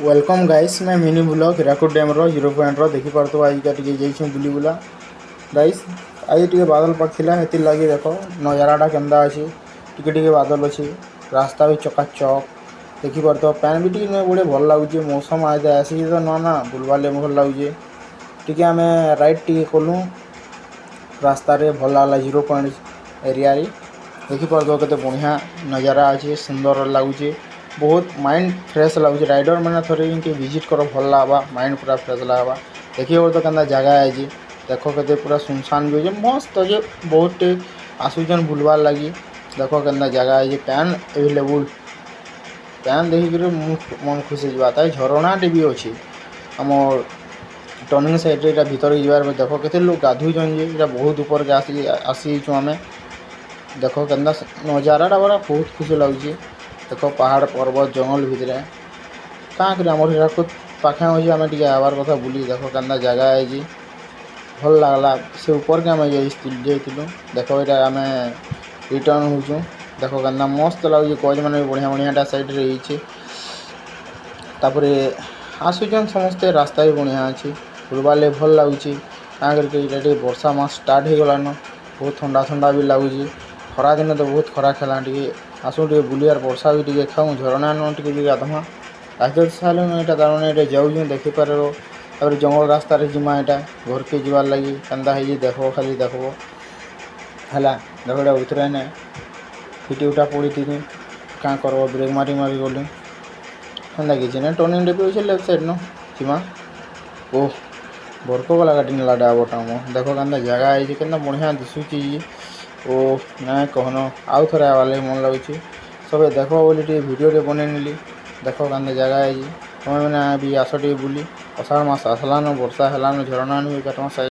Welcome guys, my mini vlog। Hirakud ଡ୍ୟାମ୍ର zero pointer ଦେଖିପାରୁଥିବ। ଆଜିକା ଟିକେ ଯାଇଛୁଁ ବୁଲି ବୁଲା ଗାଇସ୍। ଆଜି ଟିକେ ବାଦଲ ପାଗ ଥିଲା, ହେଥିର୍ ଲାଗି ଦେଖ ନଜାରାଟା କେନ୍ତା ଅଛି। ଟିକେ ଟିକେ ବାଦଲ ଅଛି, ରାସ୍ତା ବି ଚକାଚକ୍ ଦେଖିପାରୁଥିବ। ପାଏନ୍ ବି ଟିକେ ଗୋଟେ ଭଲ ଲାଗୁଛି। ମୌସମ ଆଜି ଆସିଛି ତ ନୂଆ ନା, ବୁଲବାର୍ ଲାଗି ଭଲ ଲାଗୁଛି। ଟିକେ ଆମେ ରାଇଡ୍ ଟିକେ କଲୁ ରାସ୍ତାରେ, ଭଲ ଲାଗଲା। ଜିରୋ ପଏଣ୍ଟ ଏରିଆରେ ଦେଖିପାରୁଥିବ କେତେ ବଢ଼ିଆ ନଜାରା ଅଛି, ସୁନ୍ଦର ଲାଗୁଛି, ବହୁତ ମାଇଣ୍ଡ ଫ୍ରେଶ୍ ଲାଗୁଛି। ରାଇଡର ମାନେ ଥରେ ଇନକେ ଭିଜିଟ୍ କର, ଭଲ ଲାଗ୍ବା, ମାଇଣ୍ଡ ପୁରା ଫ୍ରେଶ୍ ଲାଗ୍ବା। ଦେଖିବ ତ କେନ୍ତା ଜାଗା ହେଇଛି। ଦେଖ କେତେ ପୁରା ସୁନସାନ ବି ଅଛି, ମସ୍ତ ଅଛି। ବହୁତଟେ ଆସୁଛନ୍ ବୁଲବାର୍ ଲାଗି। ଦେଖ କେନ୍ତା ଜାଗା ହେଇଛି, ପାଏନ୍ ଏଭେଲେବୁଲ୍। ପାଏନ୍ ଦେଖିକିରି ମୁଁ ମନ ଖୁସି ହେଇଯିବା। ତା ଝରଣାଟେ ବି ଅଛି ଆମର୍ ଟର୍ନିଂ ସାଇଡ଼୍ରେ। ଏଇଟା ଭିତରକେ ଯିବାର। ଦେଖ କେତେ ଲୋକ ଗାଧୁଛନ୍ ଯେ। ଏଇଟା ବହୁତ ଉପରକେ ଆସି ଆସିଯାଇଛୁ ଆମେ। ଦେଖ କେନ୍ତା ନଜାରାଟା ପରା, ବହୁତ ଖୁସି ଲାଗୁଛି। ଦେଖ ପାହାଡ଼, ପର୍ବତ, ଜଙ୍ଗଲ ଭିତରେ କାଁ କରି ଆମର ହୀରାକୁଦ ପାଖେ ଅଛି। ଆମେ ଟିକେ ଆଇବାର୍ କଥା ବୁଲି। ଦେଖ କେନ୍ତା ଜାଗା ହେଇଛି, ଭଲ ଲାଗ୍ଲା। ସେ ଉପରକେ ଆମେ ଯାଇଥିଲୁ। ଦେଖ, ଏଇଟା ଆମେ ରିଟର୍ନ ହଉଛୁ। ଦେଖ କେନ୍ତା ମସ୍ତ ଲାଗୁଛି। ଗଛ ମାନେ ବି ବଢ଼ିଆ ବଢ଼ିଆଟା ସାଇଡ଼୍ରେ ହେଇଛି। ତାପରେ ଆସୁଛନ୍ ସମସ୍ତେ। ରାସ୍ତା ବି ବଢ଼ିଆ ଅଛି, ବୁଲବାର୍ ଲାଗି ଭଲ ଲାଗୁଛି। କାଁ କରିକି ଏଇଟା ଟିକେ ବର୍ଷା ମାସ ଷ୍ଟାର୍ଟ ହେଇଗଲାନ, ବହୁତ ଥଣ୍ଡା ଥଣ୍ଡା ବି ଲାଗୁଛି। ଖରା ଦିନେ ତ ବହୁତ ଖରା ଖେଲା। ଟିକେ ଆସୁ, ଟିକେ ବୁଲିବାର, ବର୍ଷା ବି ଟିକେ ଖାଉଁ, ଝରଣା ନ ଟିକେ ଟିକେ ଗାଧମା। ଗାଧେଇ ସାରିଲୁନ। ଏଇଟା ତାମାନେ ଏଇଟା ଯାଉଛୁ, ଦେଖିପାରିବ। ତାପରେ ଜଙ୍ଗଲ ରାସ୍ତାରେ ଯିମା। ଏଇଟା ଘରକେ ଯିବାର୍ ଲାଗି କେନ୍ତା ହେଇଛି ଦେଖ, ଖାଲି ଦେଖବ ହେଲା। ଦେଖ, ଏଇଟା ଉତରେ ନେ ଫିଟି ଉଠା ପଡ଼ିଥିନି। କାଁ କରବ, ବ୍ରେକ୍ ମାରି ମାରି ଗଲି। ହେନ୍ତା କିଛି ନାଇଁ। ଟର୍ନିଂଟେ ବି ଅଛି ଲେଫ୍ଟ ସାଇଡ଼୍ ନ ଯିମା। ଓହ, ବର୍କ ବାଲା ଗାଡ଼ି ନେଲା ଡ୍ରାଇଭରଟା ଆମ। ଦେଖ କେନ୍ତା ଜାଗା ହେଇଛି, କେନ୍ତା ବଢ଼ିଆ ଦିଶୁଛି। ଓ ନାଇଁ କହନ, ଆଉ ଥରେ ଆଇବାର୍ ଲାଗି ମନ ଲାଗୁଛି। ସବେ ଦେଖ ବୋଲି ଟିକେ ଭିଡ଼ିଓଟେ ବନେଇ ନେଲି। ଦେଖ କେନ୍ତା ଜାଗା ହେଇଛି। ତମେ ମାନେ ବି ଆସ ଟିକେ ବୁଲି। ଅଷାଢ଼ ମାସ ଆସିଲାନ, ବର୍ଷା ହେଲାନ, ଝରଣା ବି କାଟମା।